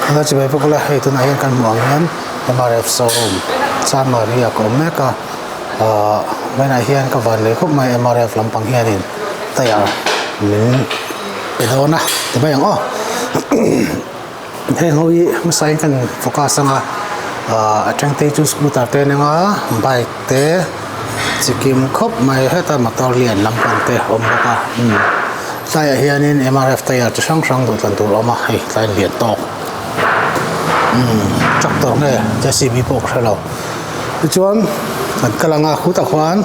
Hello chibai bawk ula hei tunah hian kan hmuh ang hian MRF showroom Chanmari ah ka awm mek a ahh vawiinah hian ka van lei khawp mai MRF lampang hianin tyre min pe dawn a ti mai ang aw heng ho hi hmasa in kan focus ang a ahh a tang te chu scooter te an eng a bike te chikim khawp mai heta motor lian lampang te a awm bawk a umm. Tlaiah hianin MRF tyre chi hrang hrang duh tlan tur a awm a, hei tlai lian tawk umm tractor nge JCB pawh ka hre lo tichuan an kal ang a khutah khuan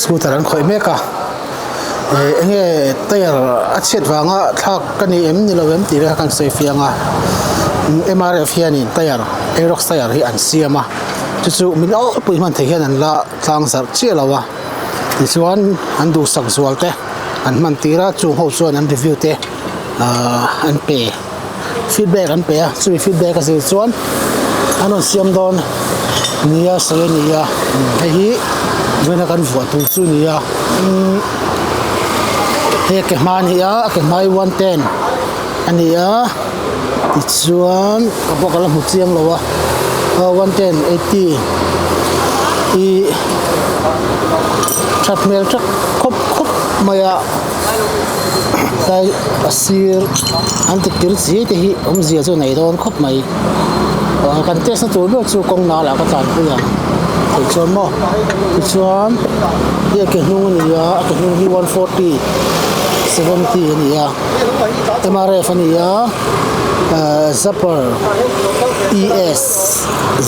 scooter an khawih mek a eh eng nge tyre a chhiat vanga thlak ka ni em ni lo em tih vel kha kan sawi fiang a MRF hianin tyre aerox tyre hi an siam a chu chu min awlpui hman thei hian an la tlang zarh chiah lo a tichuan an duhsak zual te. An hman tir a chung ho chuan an review te ahh an pe feedback an pe a chumi feedback a zir chuan an rawn siam dawn nia sawi a ni a hei hi vawiina kan vuah tur chu a ni a umm hei a ke hma a ni a a ke hma hi 110 a ni a tichuan ka pawh ka la hmu chiang lo a aw 110 80 ih that hmel teuh khawp khawp mai a tlai a sir an ti kir chiai te hi awmzia chu a nei dawn khawp mai ah kan test na tur ber chu kawng nal ah ka tlanpui ang tih chuan maw tichuan hei a ke hnung a ni a a ke hnung hi 140 70 a ni a MRF a ni a ah zapper ES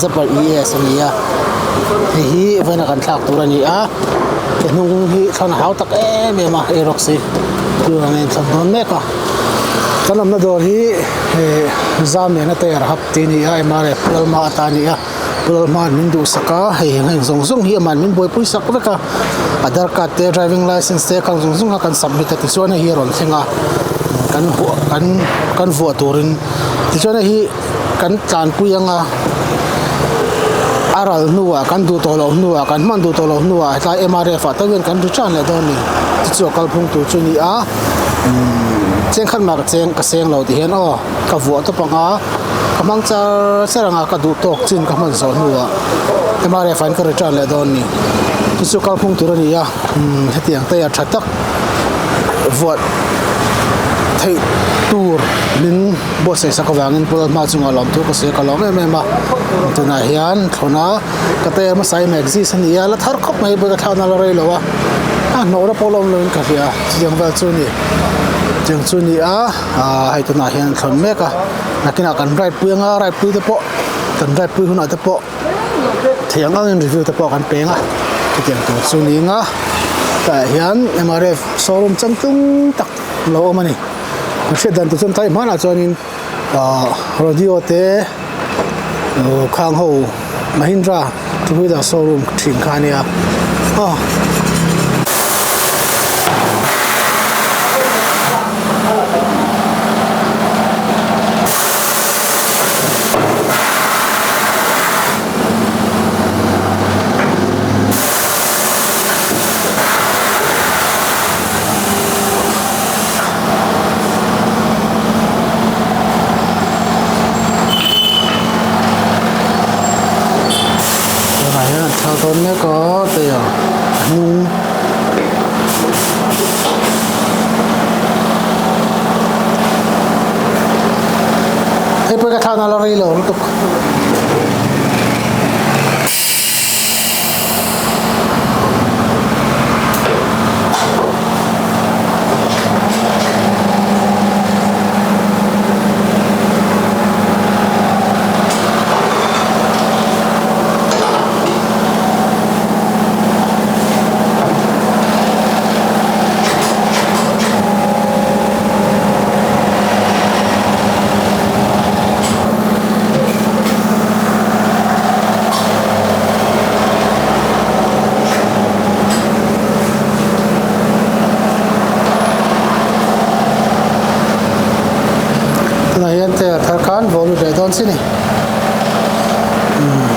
zapper ES a ni a hei hi vawiin a kan thlak tur a ni a ke hnung hi thlan a hau tak em em a aerox hi tunah hian thlan dawn mek a kan awmna dawr hi eh Zamiana tyre hub tih a ni a MRF Lalma ata a ni a Pu Lalhma'n min duhsak a hei heng zawng zawng hi ama'n min buaipui sak vek a Aadhaar card te driving licence te khang zawng zawng kha kan submit a tichuan hei hi a rawn thleng a kan huah kan kan vuah turin tichuan hei hi kan tlanpui ang a a ral hnuah kan duh tawh loh hnuah kan hman duh tawh loh hnuah hetlai MRF ah te hian kan ri tan leh dawn a ni chu chu a kalphung tur chu a ni a umm chengkhat mah ka cheng ka seng lo tih hian aw ka vuah tawp ang a ka hmang char char ang a ka duh tawk chin ka hman zawh hnuah MRF ah hian ka return leh dawn a ni chu chu kalphung tur a ni a umm hetiang te ah tha tak vuah theih tur min buatsaih sak avangin Pu Lalhma chungah lawm thu ka sawi a ka lawm em em a tunah hian thlawna ka tyre hmasa hi Maxis a ni a la thar khawp mai bawk a thlakna la rei lo a a hnawhna pawh la awm loin ka hria chutiang vel chu a ni chutiang chu a ni a ahh hei tunah hian an thlawn mek a nakinah kan ride pui anga ride pui te pawh kan ride pui hunah te pawh thei ang angin review te pawh kan peng a chutiang tur chu ni anga tlaiah hian MRF showroom changtlung tak lo awm a ni. Ka hriat dan tur chuan tlai hmanah chuanin ahh radio te uhh khang ho Mahindra two wheeler showroom thin kha a nia aw. Tunah hian an thar dawn mek a tyre a hnung hei pawh hi ka thlakna la rei lo lutuk. Tunah hian tyre thar khan vaw lut leh dawn chi ni umm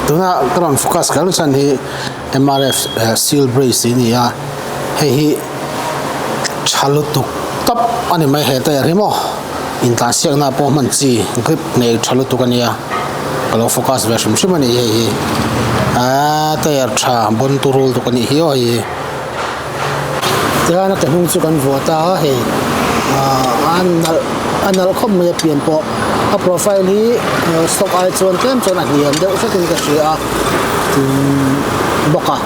Tuna ka rawn focus kher chhan hi MRF seal brace tih a ni a, hei hi tha lutuk tawp a ni mai he tyre hi maw intlansiakna pawh hman chi grip nei tha lutuk a nia ka lo focus ve hrim hrim a ni hei hi aaa tyre tha bawn turu lutuk a nih hi aw hei hi. Tihian a ke hnung chu kan vuah ta a hei aaa a nalh a nalh khawp mai a pian pawh a profile hi stock ai chuan tlem chuan a hniam deuh hretin ka hria a bawk a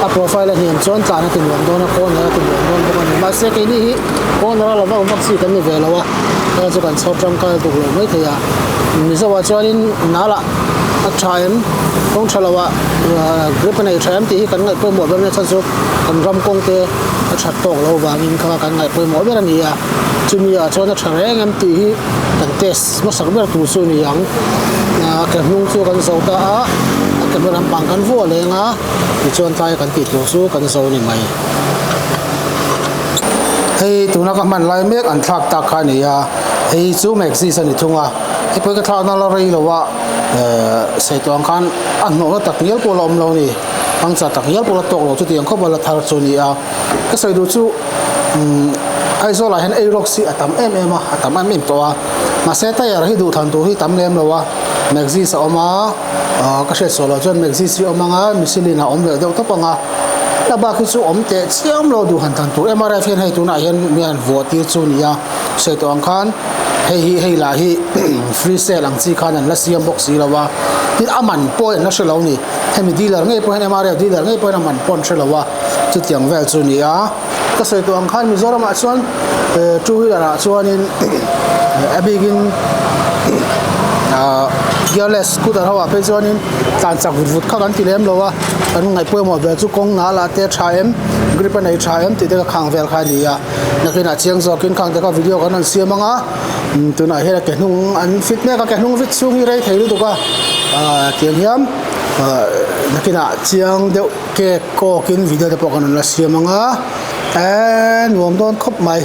a profile a hniam chuan tlan a ti nuam dawn a corner a ti nuam dawn bawk a ni mahse keini hi corner a la vak vak chi kan ni ve lo a heng chu kan chhawr tangkai duk lo maithei a mizo ah chuanin nal ah a tha em kawng tha lo ah grip a nei tha em tih hi kan ngaih pawimawh ber mai a chhan chu kan ram kawng te a that tawk loh vangin kha kan ngaih pawimawh ber a ni a chumi ah chuan a tha reng em tih hi kan test hmasak ber tur chu a ni ang a ke hnung chu kan zo ta a a ke hma lampang kan vuah leng a tichuan tlai kan tih tur chu kan zo a ni mai. Hei tuna ka hman lai mek an thlak tak kha a ni a hei chu Maxis a ni thung a. Hei pawh hi ka thlakna la rei lo a ehh sawi tawh ang khan a hnawhna tak ngial pawh la awm lo a ni pangchar tak ngial pawh la tawk lo chutiang khawp a la thar chu a ni a ka sawi duh chu umm Aizawl ah hian ei rawk hi a tam em em a a tam em em tawh a mahse tyre hi duh than tur hi tam lem lo a Maxis a awm a ahh ka hriat sual loh chuan Maxis hi a awm ang a Michelin a awm leh deuh tawp ang a a bak hi chu awm teh chiam lo duh han than tur M_R_F hian hei tunah hian mi han vuah tir chu a ni a. Sawi tawh ang khan hei hi hei lah hi free sale ang chi khan an la siam bawk si lo a tin a man pawh an la hre lo a ni hemi dealer ngei pawh hian M_R_F dealer ngei pawh hian a man pawh an hre lo a chutiang vel chu a ni a ka sawi tawh ang khan Mizoram ah chuan eh two wheeler ah chuanin a bikin ah gearless scooter ho ah phei chuanin tlan chak vut vut kha kan ti lem lo a kan ngaih pawimawh ber chu kawng nal ah te tha em grip a nei tha em tih te ka khang vel kha a ni a. Nakinah chiang zawkin khang te kha video kan rawn siam ang a tunah hian a ke hnung an fit mek a ke hnung fit chhung hi rei thei lutuk a ah tiang hian ah nakinah chiang deuh cake kawkin video te pawh kan rawn la siam ang a eee nuam dawn khawp mai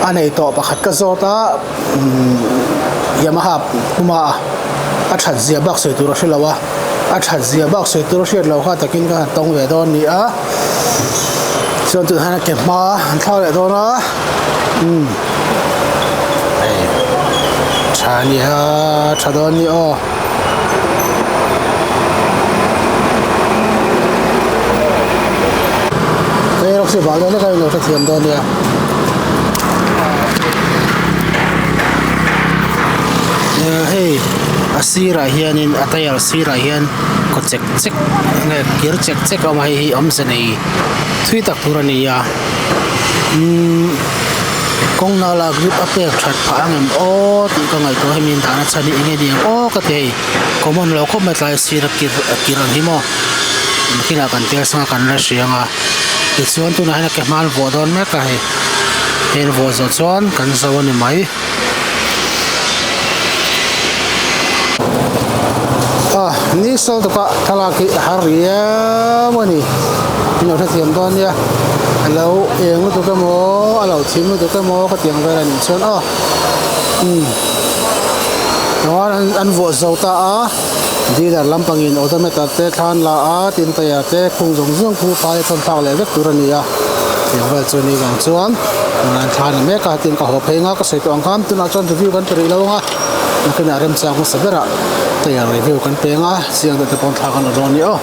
a nei tawh pakhat ka zawt a umm Yamaha puma a that zia bak sawi tur a hre lo a a that zia bak sawi tur a hriat loh kha takin ka han tawng ve dawn a ni a. Chuan tunah hian a ke hma an thlak leh dawn a umm hei tha a ni a tha dawn a ni aw. Hei erawh chu vah dawn lek a inlo hrethiam dawn nia. Hei a sirah hianin a tyre sirah hian kaw chek chek nge kir chek chek a awm a hei hi awmze nei thui tak tur a ni a umm kawng nala grip a pek that phah ang em aw tih ka ngaihtuah hemi an dahna chhan hi eng nge ni ang aw ka ti hei common lo khawp mai tlai sira kir kir ang hi maw nakinah kan tel sanga kan la hria ang a tichuan tunah hian a ke hma an vuah dawn mek a hei hei an vuah zawh chuan kan zo a ni mai. Ah ni sawl tukah thlalak hi a har riau a ni in lo hrethiam dawn nia a lo eng lutuk emaw a lo thim lutuk emaw ka tiang vel a nih chuan aw umm chuan an vuah zo ta a dealer lampangin odometer te thla an la a tin tyre te khung zawng zawng khu phai a thawn thlak leh vek tur a ni a tiang vel chu ni vang chuan an thla ni mek a tin ka haw phei anga ka sawi tawh ang khan tunah chuan review kan pe rih lo ang a nakinah remchang hmasa berah tyre review kan pe ang a chiang deuh te pawn thlak an la dawn a ni aw.